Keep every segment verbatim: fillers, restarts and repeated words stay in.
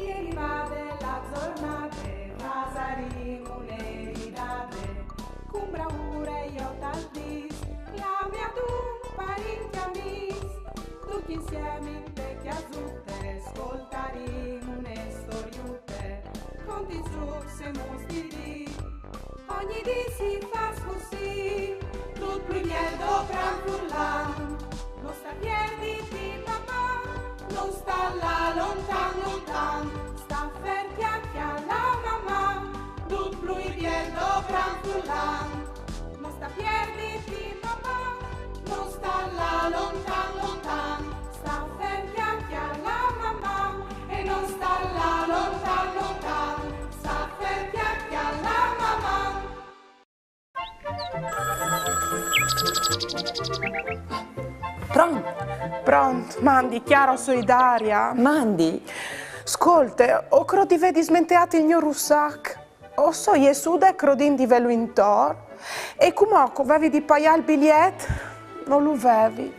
Che rivade la zornade, fasarìn une ridade, cun braure jo tal dis, clame ad un parint e amis, ducj insiemi inte cjasute, scoltarìn une storiute, conti, zucs e mustiris. Ogni dì si fâs cussì, dut plui biel dopran furlan. No sta pierditi, papà, no sta lâ lontan, lontan, sta fer, cjale, cjale la mamà, dut plui biel dopran furlan. No sta pierditi, papà, no sta lâ lontan, lontan, sta fer, cjale, cjale la mamà, e no sta lâ lontan, lontan, sta fer, cjale, cjale la mamà. Pront? Pront, mandi, Chiara, o soi Daria. Mandi. Scolte, o crôt di vê dismenteât il gno russac. O soi jessude crodint di vêlu intor, e cumò che o vevi di paiâ il biliet, no lu vevi.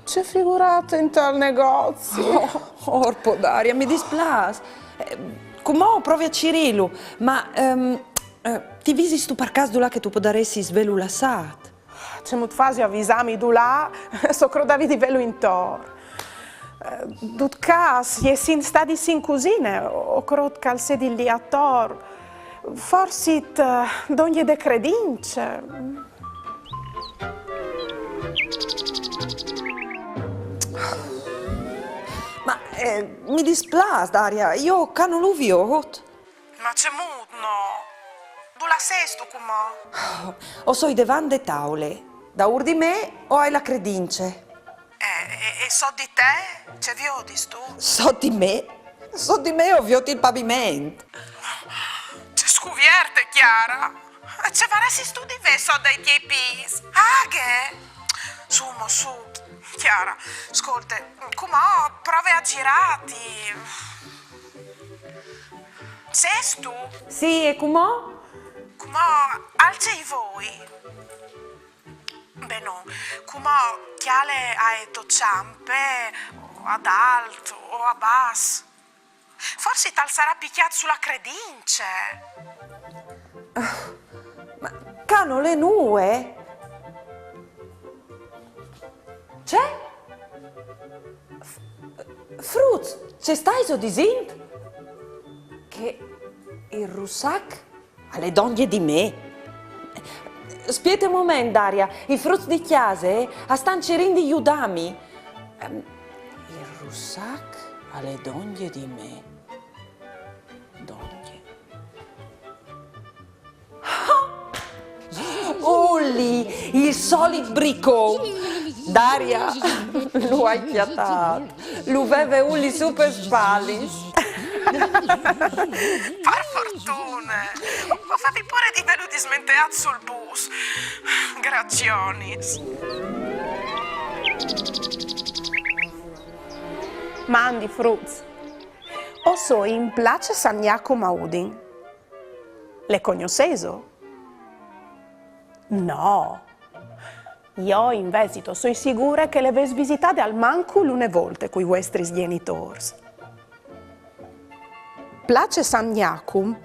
Ce figurate intal negozi. Oh, orpo, Daria, mi displâs. Eh, cumò o provi a cirîlu, ma, ehm, eh, ti visistu par câs dulà che tu podaressis vêlu lassât? Cemût fasio a visâmi dulà, se o crodevi di vêlu intor? Eh, dut câs, jessint stadis in cusine, o crôt che al sedi li ator. Forsit, eh, dongje de credince. Ma, eh, mi displâs, Daria, jo ca no lu viôt. Ma cemût no? Dulà sêstu cumò? O soi devant de taule. Daûr di me o ai la credince. E, e, e sot di te? Ce viodistu? Sot di me? Sot di me o viôt il paviment. Ce scuvierte, Chiara! E ce varessistu di vê sot dai tiei pîts? Aghe! Su mo, su, Chiara, scolte, cumò prove a girâti. Sêstu? Sì, e cumò? Cumò alce i voi. Ben no, cumò cjale ae tô çampe, o ad alt o a bas. Forsit al sarà picjât su la credince. Ma ca nol è nuie. Ce? F-, fruts, ce staiso disint? Che il russac al è dongje di me? Spiete un moment, Daria, i fruts di cjase a stan cirint di judâmi. Ehm, il russac al è dongje di me. Dongje. Uli, il solit bricon. Daria, lu ai cjatât. Lu veve Uli su pes spalis. Par fortune. O favevi pôre di vêlu dismenteât sul bus. Gracionis. Mandi, fruts. O soi in place San Jacum a Udin. Le cognossêso? No. Jo invezit o soi sigure che le vês visitade almancul une volte cui vuestris gjenitôrs. Place San Jacum,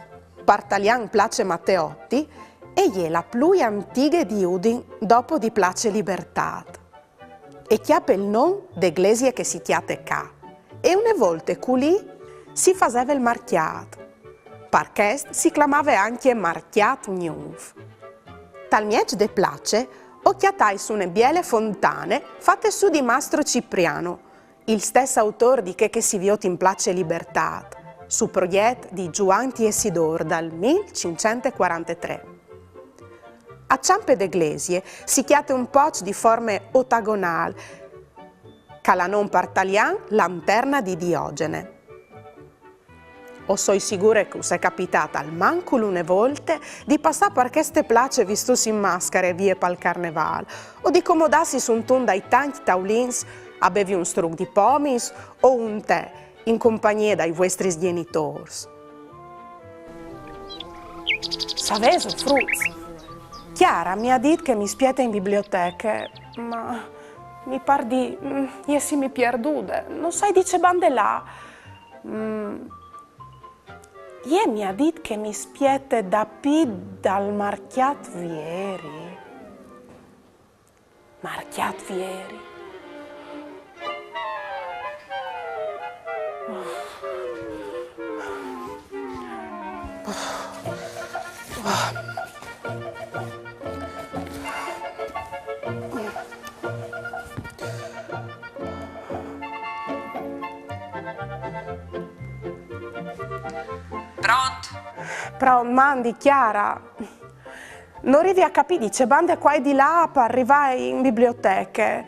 par talian Place Matteotti, e je la plui antighe di Udin dopo di Place Libertât. E cjape il non de glesie che si cjate ca. E une volte culì si faseve il marcjât. Par chest si clamave ancje Marcjât Gnûf. Tal mieç de place o cjatais une biele fontane fate sù di Mastro Cipriano, il stes autôr di chê che si viôt in Place Libertât, su progjet di Zuan Tiessidôr dal mil cinccent e cuarantetrê. A çampe de glesie si cjate un poç di forme otagonâl, che al à non par talian Lanterna di Diogene. O soi sigure che us è capitât almancul une volte di passâ par cheste place vistûts in mascare vie pal Carnevâl, o di comodâsi suntun dai tancj taulins a bevi un struc di pomis o un tè in compagnie dai vuestris gjenitôrs. Savêso, fruts, Chiara mi à dit che mi spiete in biblioteche, ma mi pâr di, mm, jessimi pierdude. No sai di ce bande lâ. Mm, Jê mi à dit che mi spiete dapì dal marcjât vieri. Marcjât vieri. Pront? Pront, mandi, Chiara. No rivi a capî di ce bande cuai di là par rivâ in biblioteche.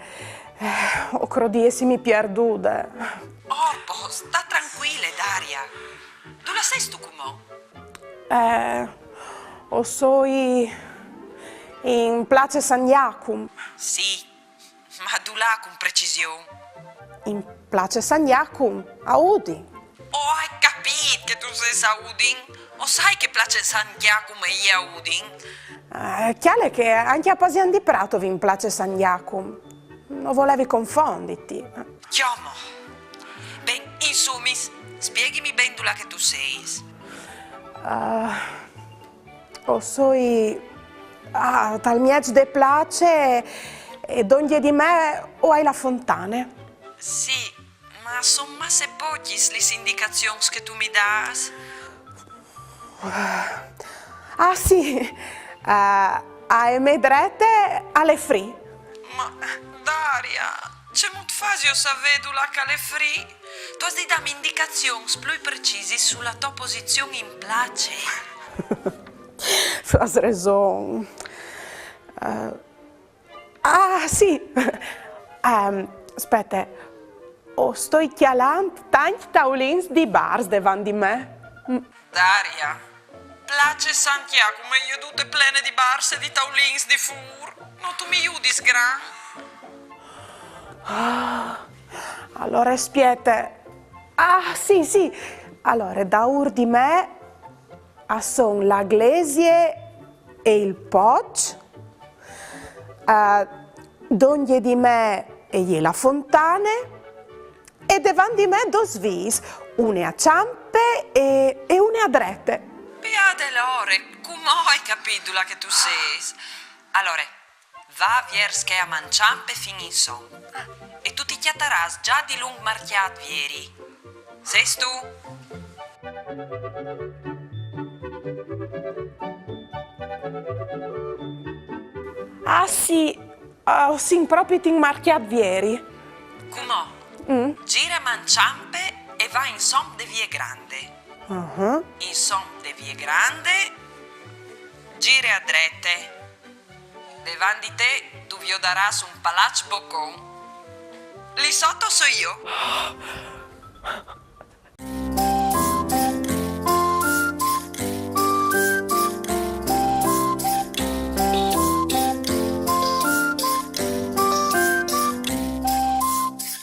Eh, o crodi di jessi mi pierdude. Orpo, sta trancuile, Daria. Dulà sêstu cumò? Eh, o soi in place San Jacum. Sì, ma dulà cun precision? In place San Jacum, a Udin. O ai capît che tu sês a Udin. O sai che place San Jacum e je a Udin? Eh, cjale che ancje a Pasian di Prato o vin place San Jacum. No volevi confonditi. Cjomo. Ben, insumis, spieghimi ben dulà che tu sês. Ah, o soi, ah, tal mieç de place e dongje di me o ai la fontane. Sì, ma a son masse pocjis lis indicazions che tu mi dâs. Ah, sì, eh, ae mê drete al è free. Ma, Daria, cemût fasio a savê dulà che al è free? Tu âs di dâmi indicazions plui precisis su la tô posizion in place. Tu âs reson. Eh, ah, sì. Ehm, spiete, o stoi cjalant tancj taulins di bars devant di me. Mm. Daria, place San Jacum e je dute plene di bars e di taulins di fûr. No tu mi judis grant? Ah, alore spiete. Ah, sì, sì. Alore, daûr di me a son la glesie e il poç. Eh, dongje di me e je la fontane. E devant di me dôs vîs, une a çampe e, e une a drete. Beate lore, cumò o ai capît dulà che tu sês. Alore, va viers chê a man çampe fin insom. E tu ti cjatarâs za dilunc marcjât vieri. Sêstu? Ah, sì, ah, o sin propit in marcjât vieri. Cumò, mm, zire a man çampe e va insom de vie grande. Ah. Insom de vie grande, zire a drete. Devant di te tu viodarâs un palaç bocon. Li sot o soi jo.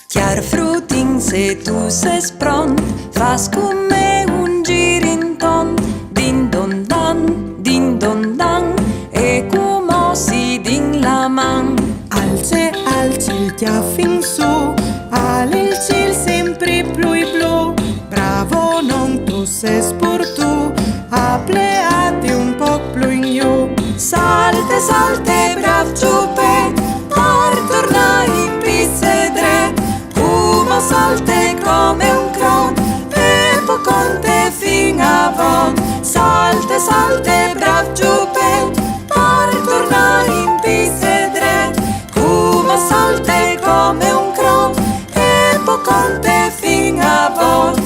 Cjâr frutin, se tu sês pront, fâs cun me un zîr intorn, din don dan, din don dan, e cumò si din la man. Alce, alce il cjâf in sù, al è il cîl simpri plui blu. Bravo, non tu sês pur tu, a pleâti un pôc plui in jù. Salte, salte, brâf zupet, par tornâ in pîts e dret. Cumò salte come un crot e po conte fin a vot. Salte, salte, brâf zupet, par tornâ in pîts e dret. Cumò salte come un crot e po conte fin a vot.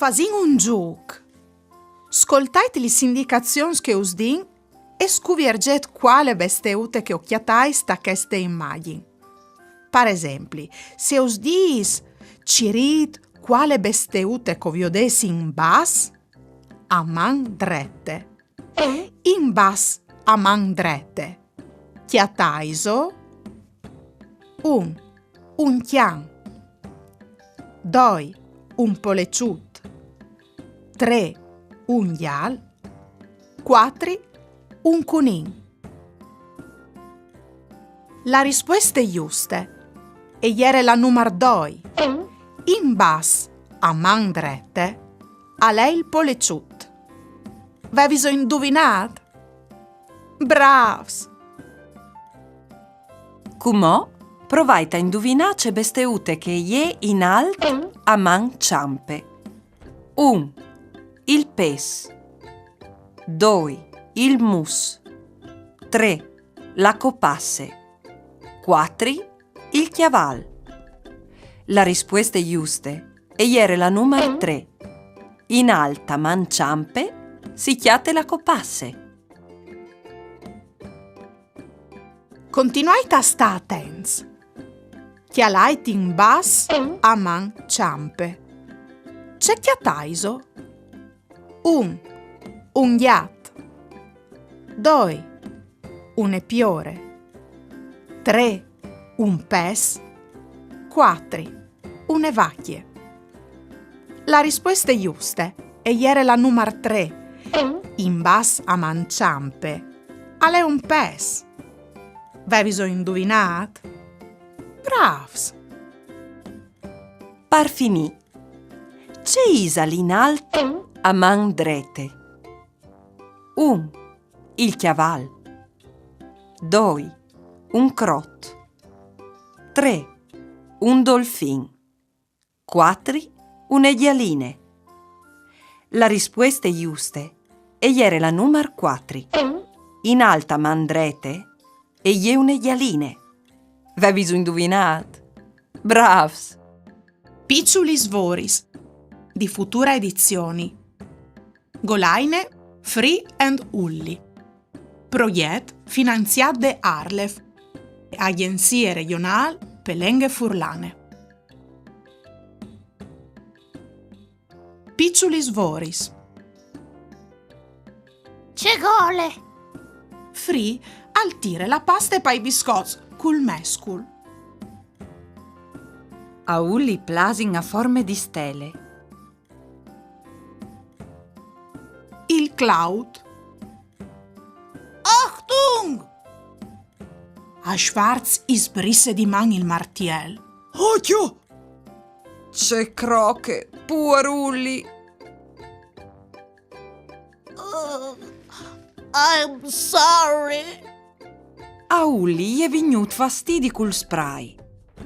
Fasìn un zûc. Scoltait lis indicazions che us din e scuvierzêt cuale besteute che o cjatais ta cheste imagjin. Par esempli, se us dîs: cirît cuale besteute che o viodês in bas, a man drete. In bas a man drete. Cjataiso: un, un cjan. Doi, un poleçut. Trê, un gjal. Cuatri, un cunin. La rispueste juste e jere la numar doi. In bas, a man drete, al è il poleçut. Vêviso induvinât? Brâfs! Cumò provait a induvinâ ce besteute che e je in alt a man çampe. Un, il pes. Doi, il mus. Trê, la copasse. Cuatri, il cjaval. La rispueste juste e jere la numar trê. In alt a man çampe si cjate la copasse. Continuait a stâ atents. Cjalait in bas a man çampe. Ce cjataiso? Un, un gjat. Doi, une piore. Trê, un pes. Cuatri, une vacje. La rispueste juste e jere la numar trê. In bas a man çampe al è un pes. Vêviso induvinât? Brâfs! Par finî, ce isal in alt a man drete? Un, il cjaval. Doi, un crot. Trê, un dolfin. Cuatri, une gjaline. La rispueste juste e jere la numar cuatri. In alt a man drete e je une gjaline. Vêviso induvinât? Brâfs! Piçulis voris, di Futura Edizioni. Golaine, Free and Ulli. Progjet finanziât de ARLeF, Agjenzie Regjonâl pe Lenghe Furlane. Piçulis voris. Ce gole! Free al tire la paste pai biscots cul mescul. A Ulli plasin a forme di stele. Il claut. Achtung! A Schwarz i sbrisse di man il martiel. Ocjo! Ce croche, puar Ulli! Uh, I'm sorry. A Ulli i è vignût fastidi cul spray.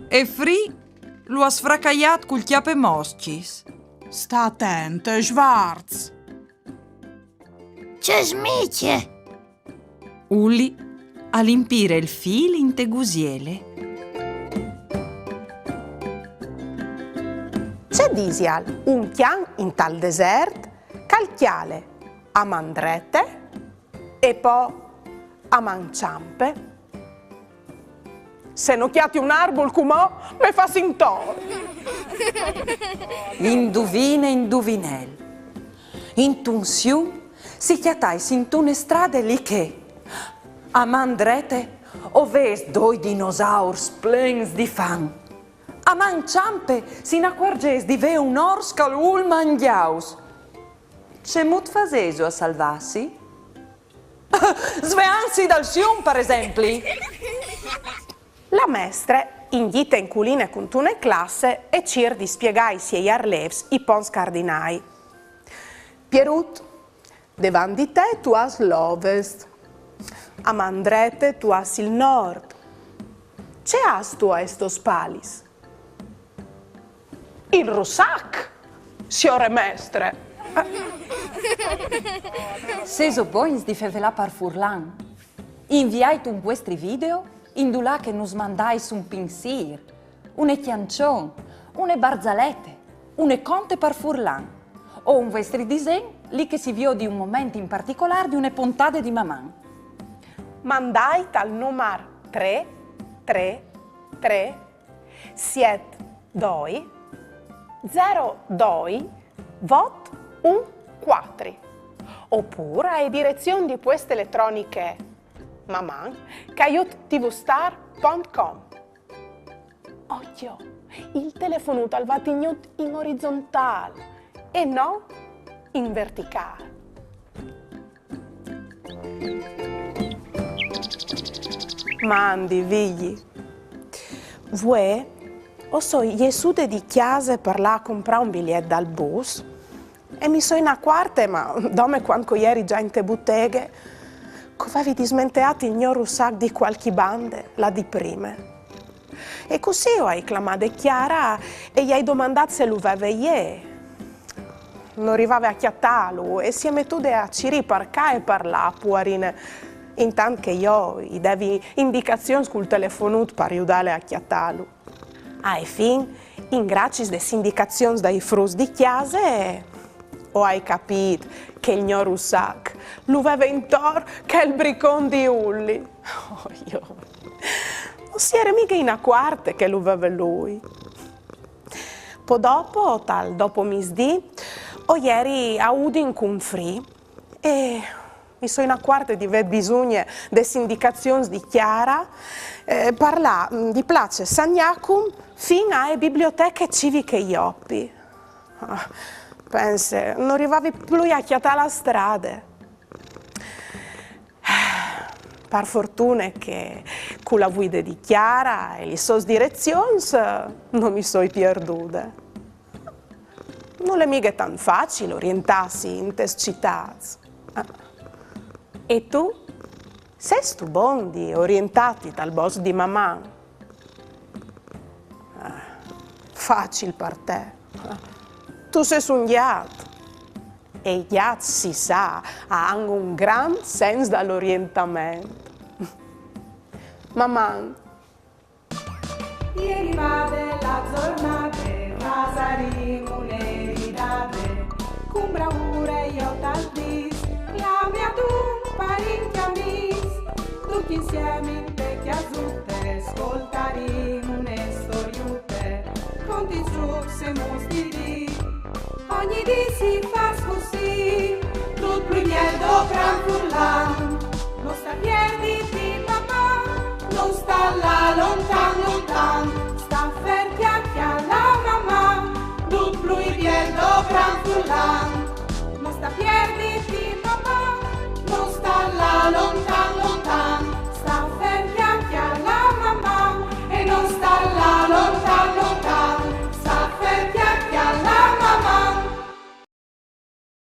E Free lu à sfracaiât cul cjapemoscjis. Sta atente, Schwarz. Ce smicje! Ulli al impire il fîl inte gusiele. Ce disial un cjan intal desert che al cjale a man drete e po a man çampe? Se no cjati un arbul cumò, me fâs intor. Induvine, induvinel. Intun sium si cjatais intune strade li che, a man drete, o vês doi dinosaurs plens di fam. A man çampe si inacuarzês di vê un ors che al vûl mangjâus. Cemût fasêso a salvâsi? Sveantsi dal sium, par esempli. La mestre e je gnide in culine cuntune classe e e cîr di spiegâ ai siei arlêfs i ponts cardinâi. Pierut, devant di te tu âs l'ovest. A man drete tu âs il nord. Ce âstu a tes spalis? Il russac, siore mestre. Sêso bogns di fevelâ par furlan? Inviait un vuestri video indulà che nus mandais un pinsîr, une cjançon, une barzalete, une conte par furlan. O un vuestri disen, li che si viodi un moment in particolâr di une pontade di Maman. Mandait al numar trê trê trê siet doi zero doi vot un cuatri, opûr ae direzion di pueste eletroniche maman caiut tvstar pont com. Ocjo, il telefonut al va tignût in orizontâl e no in verticâl. Mandi, Vigji. Vuê o soi jessude di cjase par lâ a comprâ un biliet dal bus e mi soi inacuarte, ma dome cuant che o jeri za inte buteghe, che o vevi dismenteât il gno russac di cualchi bande, là di prime. E cussì o ai clamade Chiara e i ai domandât se lu veve jê. No rivave a cjatâlu e si è metude a cirî par ca e par là, puarine, intant che jo i devi indicazions cul telefonut par judâle a cjatâlu. Ae fin, in graciis des indicazions dai fruts di cjase, o ai capît che il gno russac lu veve intor chel bricon di Ulli. Oh, jo. No si jere mighe inacuarte che lu veve lui. Po dopo, tal dopomisdì, o jeri a Udin cun Fri e mi soi inacuarte di vê bisugne des indicazions di Chiara, eh, par lâ, mm, di place San Jacum fin ae biblioteche civiche Jopi. Ah, pense, no rivavi plui a cjatâ la strade. Par fortune che cu la vuide di Chiara e lis sôs direzions, eh, no mi soi pierdude. Nol è mighe tant facil orientâsi intes citâts. Ah. E tu? Sêstu bon di orientâti tal bosc di Maman? Ah, facil par te. Tu sês un gjat. E i gjats, si sa, a àn un grant sens dal orientament. Maman! E rivade la zornade, fasarìn une ridade, cun braure jo tal dîs, clame adun parint e amîs, ducj insiemi inte cjasute, scoltarìn une storiute, conti, zûcs e muts di dì. Ogni dì si fâs cussì, dut plui biel dopran furlan. No sta pierditi, Maman, no sta lâ lontan, lontan, sta fer, cjale la Maman, dut plui biel dopran furlan. No sta pierditi,